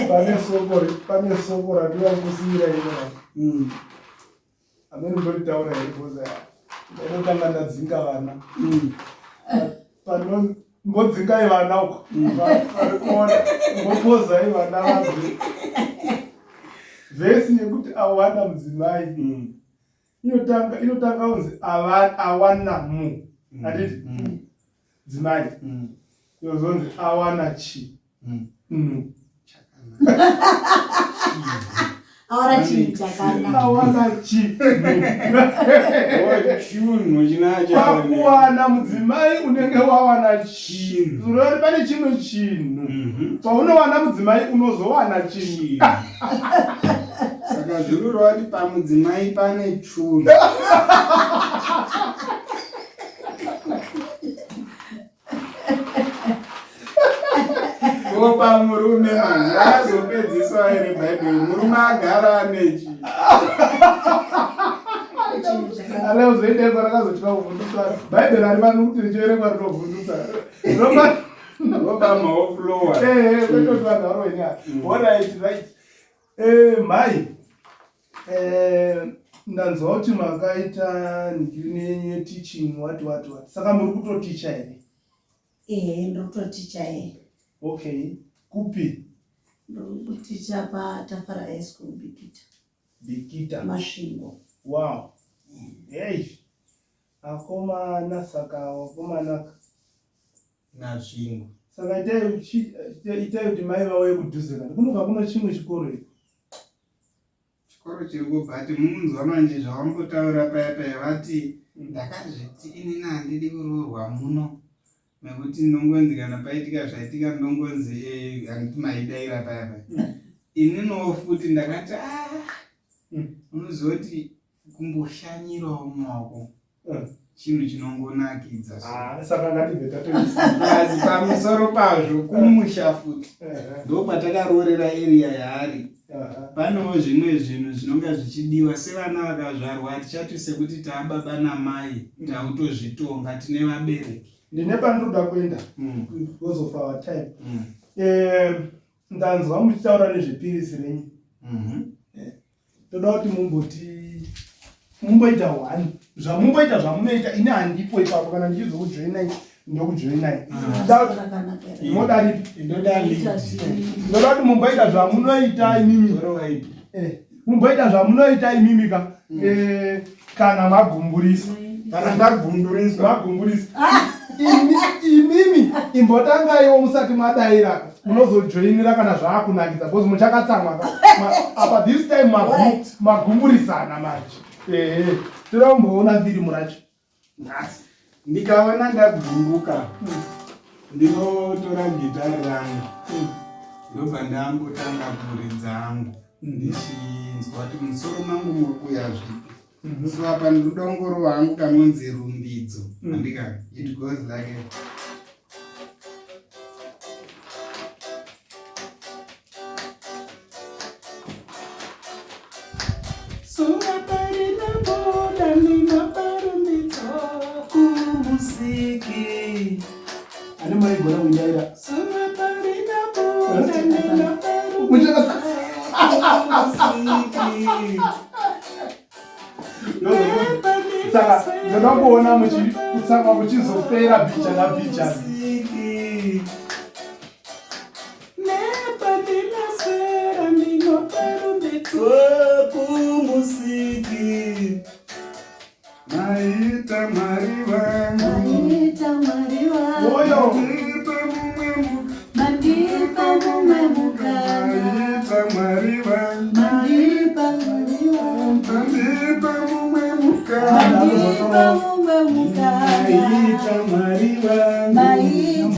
pane soko pane soko randinoda kusiira ino mm. Amene ndoritaura here because ndinotanga ndadzinga vana. Mm. Pano mbodzingai vana uko. Mm. Vari kuona mbopozai vana vabve. Vhesi yekuti awana mudzimai. Mm. Inotanga inotanga kunzi awana mu. Mm. Handiti? Mm. Dzimai. Mm. Yozonzi awana chi. Mm. Mm. Awana chinhu chakanaka. Awana chinhu. Chinhu chinacho. Pakuwana mudzimai unenge wawana chinhu. Zurori pane chimwe chinhu. Mhm. Paunowana mudzimai unozowana chinhu. Saka zururi wati pamudzimai pane chunhu. Kopa murume manje azopedziswa here bhaibheri murume agara anechi ale uzoendekwa rakazotya kuvhundutsa bhaibheri ari pano kuti richiverengwa rinovhundutsa ropa maoflowa eh, kwetoti vanhu varohenya orit right eh, mhai Eh, ndanzwa kuti makaita nhikirine yenyu yeteaching what what what saka muri kutoticha here ehe ndiri kutoticha ehe okay kupi ndiri kuticha patafara high school bikita bikita masvingo wow hey akomana saka wakomana masvingo saka itai kuti mai vauye kudhuze kana kunobva kuno chimwe chikoro here Chikoro chiri kubva timunzwa manje zvawambotaura paya paya vati ndakazviti inini handidi kuroorwa muno nekuti ndongonzi kana paitika zvaitika ndongonzi eh, handiti maidaira paya paya mm. ininiwo futi ndakati ah mm. unozoti kumboshanyirawo maoko eh. chinhu chinongonakidza ah, saka ngatibve tatoasi pamusoro pazvo kumusha futi eh, eh. ndokwatakaroorera area yaari panewo zvimwe zvinhu zvinonga zvichidiwa sevana vakazvarwa hatichati sekuti taababa namai mm. tautozvitonga tine vabereki ndine pandinoda kuenda mm. because of our time mm. eh, ndanzwa muchitaura nezvepirisi renyu mm-hmm. toda kuti mumboti mumboita one zvamumboita zvamunoita ini handipo ipapo kana ndichizokujoinai ndokujoinai ah. moda ripi ndoda kuti mumboita zvamunoita imimi eh, mumboita zvamunoita imimi ka mm. eh, kana magumburisa kana ndagumburiswa magumburisa ah. imimi imbotangaiwo musati madaira munozojoinira kana zvaakunakidza because muchakatsamwa ka apa this time magumburisana manje ehe toda kumboona firimu racho nhasi ndikaona ndagumbuka hmm. Ndinotora gitari rangu ndobva ndambotanga kuridza hangu ndichinzwa kuti musoro mangu muri kuya zvipi. So apa ndinoda kungorova hangu kanonzi rumbidzo. Andika it goes like a Ane maigona kunyaira. Saka ndoda kuona kutsamwa kuchizopera bhichana bhichana. Maita Mwari vangu. Maita Mwari vangu. Oyo. Mandipa mumwe mukana. Mandipa mumwe mukana. Maita Mwari vangu. Mandipa Mwari vangu. Mandipa mumwe mukana. Mandipa mumwe mukana. Maita Mwari vangu. Maita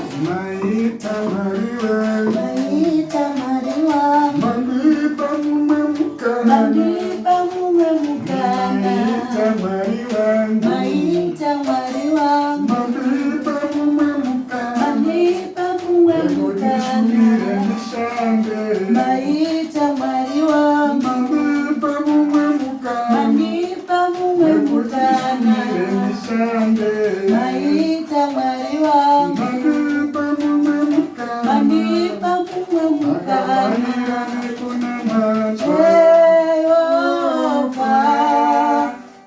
Maita Mwari wangu, Maita Mwari wangu. mandipa mumwe mukana. Mandipa mumwe mukana. Maita Mwari wangu, Maita Mwari wangu. mandipa mumwe mukana. Mandipa mumwe Ndishumire mukana. ndishande. Maita Mwari wangu. Mandipa mumwe mukana. Mandipa mumwe mukana. Ndishumire ndishande. Maita Mwari wangu. Mandipa mumwe mukana. Mandipa mumwe mukana. Makafanira nekunamata. Jehovha,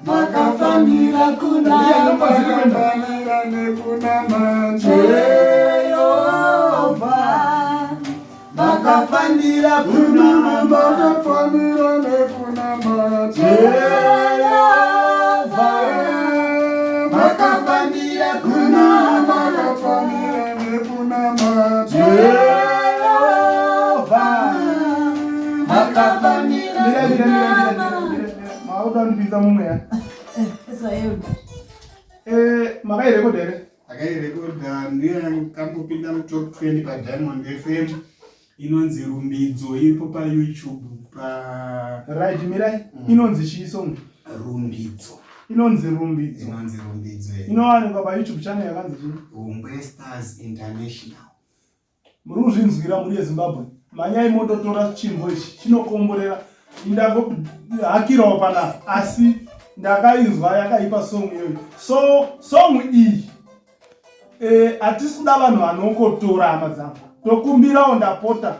makafanira kunamata. Makafanira nekunamata. Jehovha, makafanira kunamata. Makafanira nekunamata. Jehovha, makafanira kunamata. Makafanira nekunamata. Jehovha, makafanira Mira, mira, mira, mira, kunamata. mira, mira. Makuda kundipinza mumweya. Eh, makairekodha here? Akairekodha ndiye akambopinda mutop 20 paDiamond FM inonzi Rumbidzo iripo paYouTube pa Right, mirai. Inonzi chii song? Rumbidzo. Inonzi Rumbidzo. Inonzi Rumbidzo. Inowanikwa paYouTube channel yakanzi chii? Hungwe Stars International. Muri kuzvinzwira mhuri yeZimbabwe. Mhanyai mototora chimbo ichi chinokomborera. Ndangohakirawo panapa asi ndakainzwa yakaipa song iyoyo. So song iyi hatisi kuda vanhu vanongotora hama dzangu. Tokumbirawo ndapota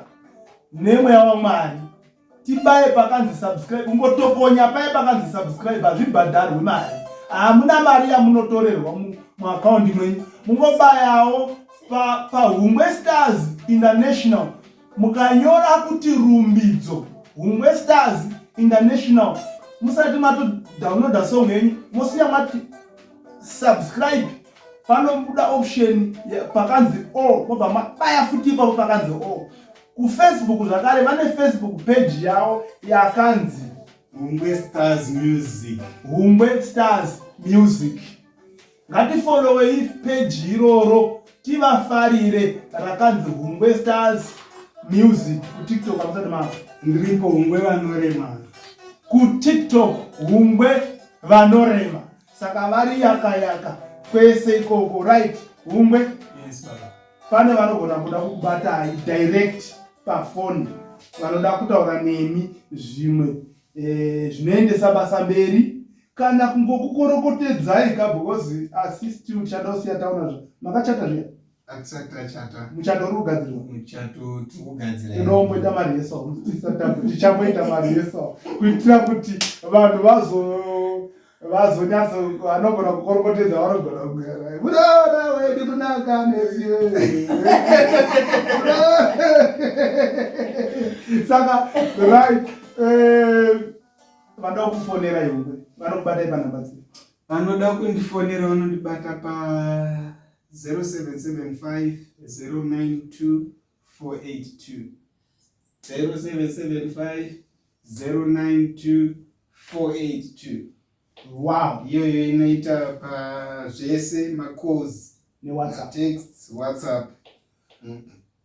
nemweya waMwari tibaye pakanzi subscribe, ungotokonya paye pakanzi subscribe, hazvibhadharwi mari, hamuna mari yamunotorerwa muakaundi mwenyu. Mungobayawo paHungwe Stars International, mukanyora kuti Rumbidzo Hungwe Stars International, musati matodownloada song yenyu, mosiya mati subscribe, panobuda option pakanzi all, mobva mabaya futi ipapo pakanzi all. KuFacebook zvakare vane Facebook page yavo yakanzi Hungwe Stars Music. Hungwe Stars Music. Ngatifollowei page iroro tivafarire, rakanzi Hungwe Stars Music. KuTikTok hamusati mapo? Ndiripo, Hungwe Vanorema. KuTikTok Hungwe Vanorema. Saka vari yaka yaka kwese ikoko. Right, Hungwe? Yes, baba. Pane vanogona kuda kukubatai direct pafoni, vanoda kutaura nemi zvimwe zvinoendesa basa mberi kana kungokukorokotedzai ka, because asi still tichada kusiya taona zvo. Makachata zviya? Atisati tachata. Muchato uri kugadzirwa. Muchato tiri kugadzira. Tinomboita mariheso tisati tichamboita mariheso kuitira kuti vanhu vazo vazonyatso vanogona kukorokotedza vanogona kugara munoona wedu kunaka nesiwe saka right eh, vanoda kufonera yongwe vanokubatai panhamba dzii vanoda kundifonera vanondibata pa 0775 092 482 0775 092 482 wow iyoyo inoita pazvese macalls newhatsapp texts whatsapp mm.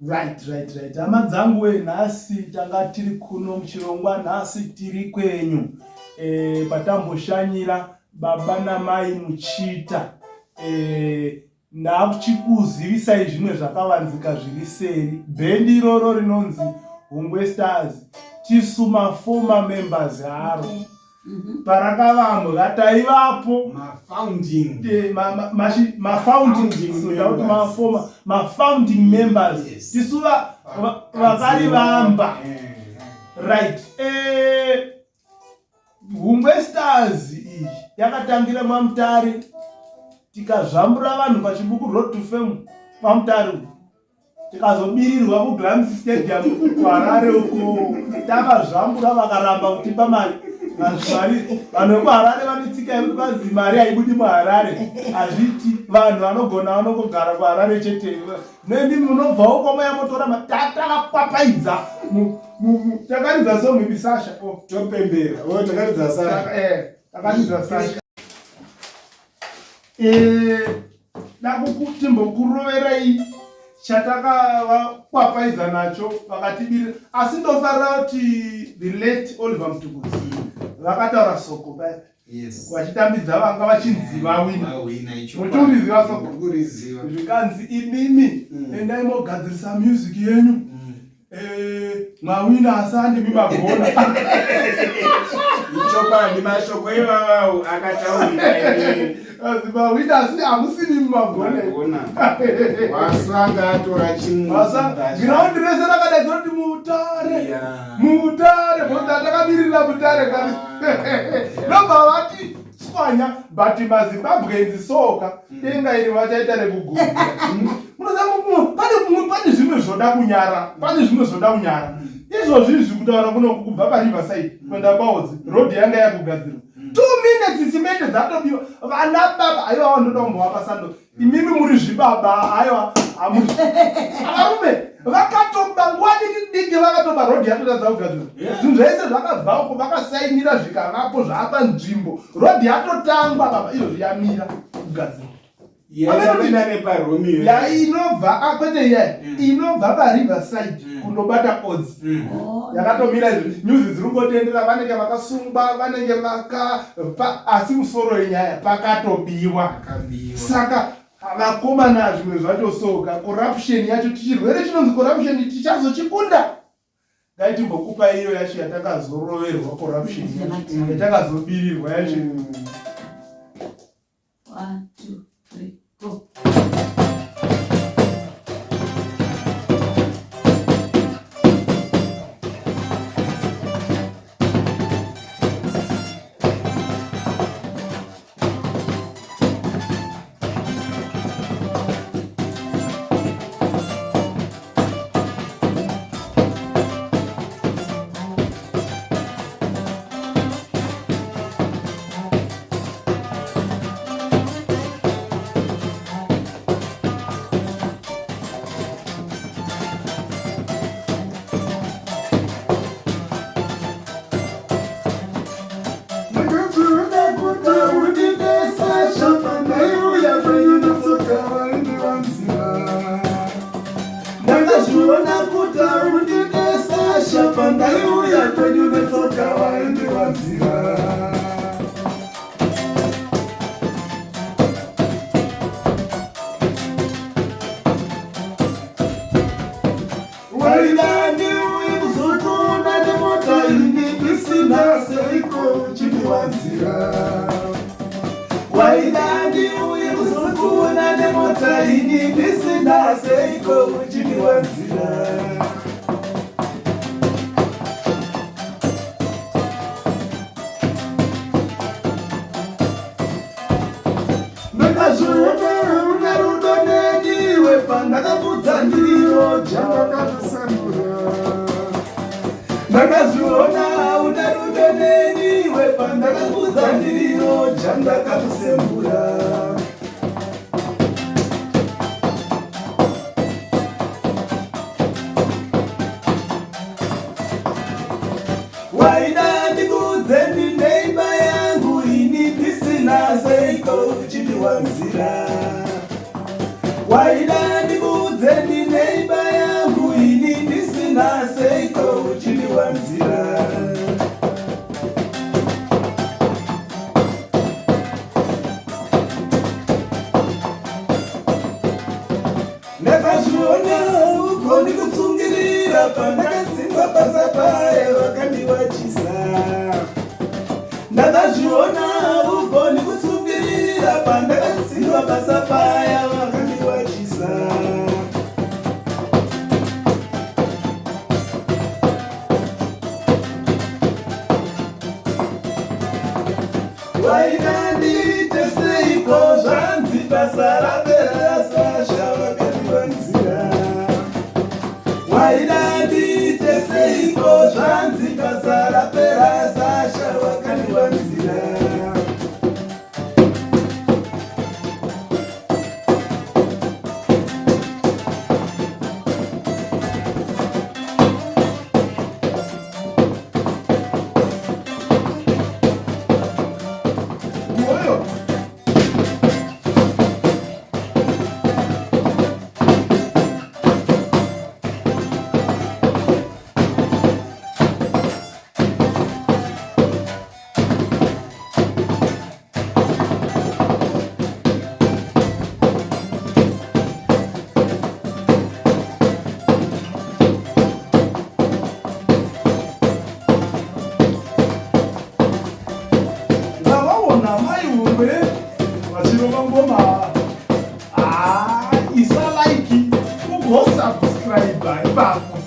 Right, right, right. Hama dzangu we nhasi tanga tiri kuno muchirongwa nhasi tiri kwenyu e, patamboshanyira baba namai Muchita e, ndakuchikuzivisai zvimwe zvakavanzika zviri seri. Bhendi iroro rinonzi Hungwe Stars tisu maformer members aro. Okay. Mhm. Parakavambwa taivapo mafounding mafounding members tisu vakarivamba right eh, Hungwe Stars iyi yakatangira maMutare tikazvambura vanhu pachibuku road to fame paMutare uku tikazobirirwa kuGlams Stadium kuHarare uko takazvambura vakaramba kutipa mari mari vanhu vekuharare vane tsika yekuti kwanzi mari haibudi muharare hazviiti vanhu vanogona vanongogara kuharare chete nemi munobvawo kwamoya motora takakwapaidza takaridza song ipi sasha oh. topembera oh, takaridza sasha eh, takaridza sasha eh, dakutimbokuroverai chatakavakwapaidza nacho vakatibirira asi ndofarira kuti the late Oliver Mtukudzi vakataura soko paya yes. vachitambidza vanga vachinzi vawina muchuriziva soko zvikanzi imimi mm. endai mogadzirisa music yenyu mm. Eh, mawina asi andimi magona ichokwadi mashoko ivavawo akataurika asi mawina asi hamusimi magona wasanga atora chimugiraundi rese rakadaidzira kuti mutare mutare bhozi atakamirira mutare kani ndobva vati tswanya but mazimbabweans soka mm. denga iri vachaita rekugumira mm. munoziva pane zvimwe zvoda kunyara pane zvimwe zvoda kunyara mm. izvozvi izvi kutaura kuno kubva pariverside kuenda kwaodzi road yanga yakugadzirwa two minutes simende dzatobiwa vana baba aiwa vanoda kumbovapa sando imimi muri zvibaba aiwa varume vakatoba nguva diki diki vakatoba road yatotadza kugadzirwa zvinhu zvese zvakabva uko vakasainira zvikavapo zvaapa nzvimbo road yatotangwa baba izvozvi yamira kugadzirwa yainobva ah, kwete iyayi mm. inobva pariverside mm. kundobata odzi mm. oh. yakatomira izvi nyuzi dziri kungotendera vanenge vakasungwa vanenge vaka asi musoro yenyaya pakatobiwa saka vakomana zvimwe zvacho soka corruption yacho chirwere chinonzi corruption tichazochikunda dai timbokupa iyo yacho yatakazoroverwa corruption yacho yatakazobirirwa yacho One, two, three, go. Waida ini ndisina seiko uchindiwanzira. Ndakazviona una rudo neniwe pandakakudza ndiriroja ndakazvisanura Ndakazviona una rudo neniwe pandakakudza ndiriroja ndakakusembura. Waida ndikuudze ndine imba yangu ini ndisina seiko uchindiwanzira. Waida ndikuudze ndine imba yangu ini ndisina seiko uchindiwanzira. Ndakazviona ugoni kutsungirira pandakadzingwa basa paye vakandiwachisa. Ndakazviona ugoni kutsungirira pandakadzingwa basa paya vakandiwachisa. Wainandiite seiko zvanzi basa rapera Sasha vakandivanzira. Wainandiite seiko zvanzi basa rapera Sasha vakandivanzira. Moyo. Ndavaona mai Hungwe vachirova ngoma. Ah, isa like ugosubscribe ipapo.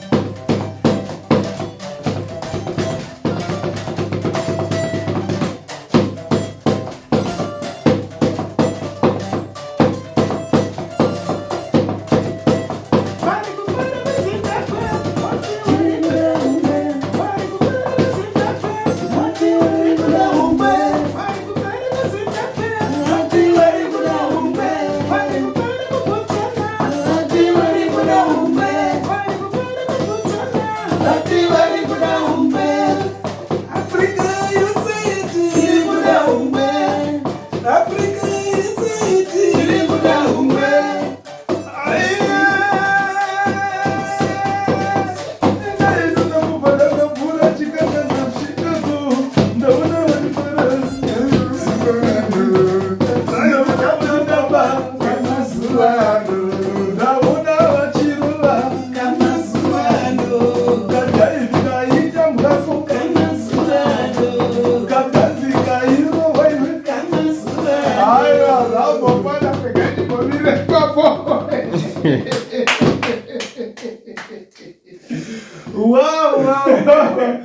Wow, wow, wow.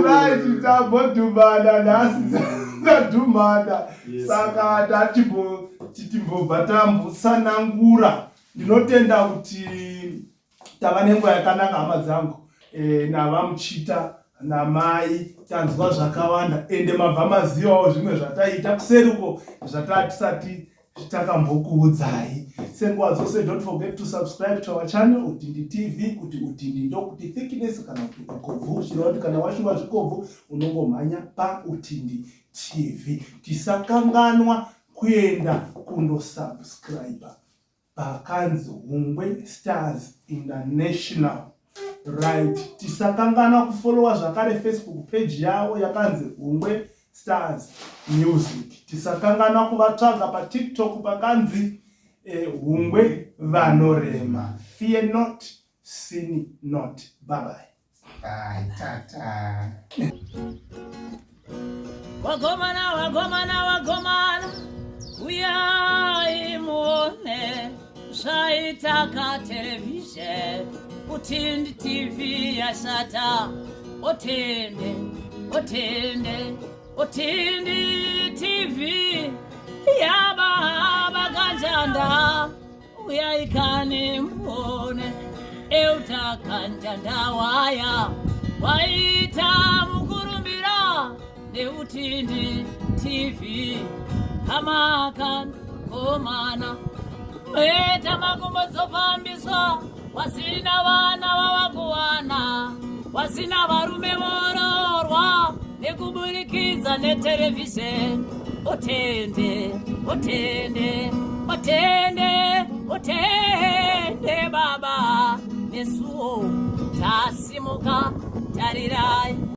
Right, tambodhumana nhasi tadhumana saka tatimbobva tambotsanangura. Ndinotenda kuti tava nenguva yakanaka hama dzangu e, navamuchita namai tanzwa zvakawanda ende mabva mazivawo zvimwe zvataita kuseri uko zvatatisati takambokuudzai senguva dzose. Don't forget to subscribe to our channel Utindi TV. Kuti Utindi ndokuti thickness kana kuti ukobvu, zvireva kuti kana washuva zvikobvu unongomhanya paUtindi TV. Tisakanganwa kuenda kundosubscribe pakanzi Hungwe Stars International. Right, tisakanganwa kufollowa zvakare Facebook page yavo yakanzi Hungwe Stars Music. Tisakanganwa kuvatsvaga paTikTok pakanzi Hungwe Vanorema. Fear not, sin not. Bye bye. Bye, tata. Wagomana, wagomana, wagomana, uyai muone. muone zvaita katerevhizheni utindi tv yashata otende otende utindi tv yababa kanjanda uyai kani muone euta kanjanda waya waita mukurumbira neutindi tv hamakan komana meta makumbo dzofambiswa wasina vana vavakuwana wasina varume vororwa nekuburikidza neterevhizheni otende otende otende otende baba nesuwo tasimuka tarirai.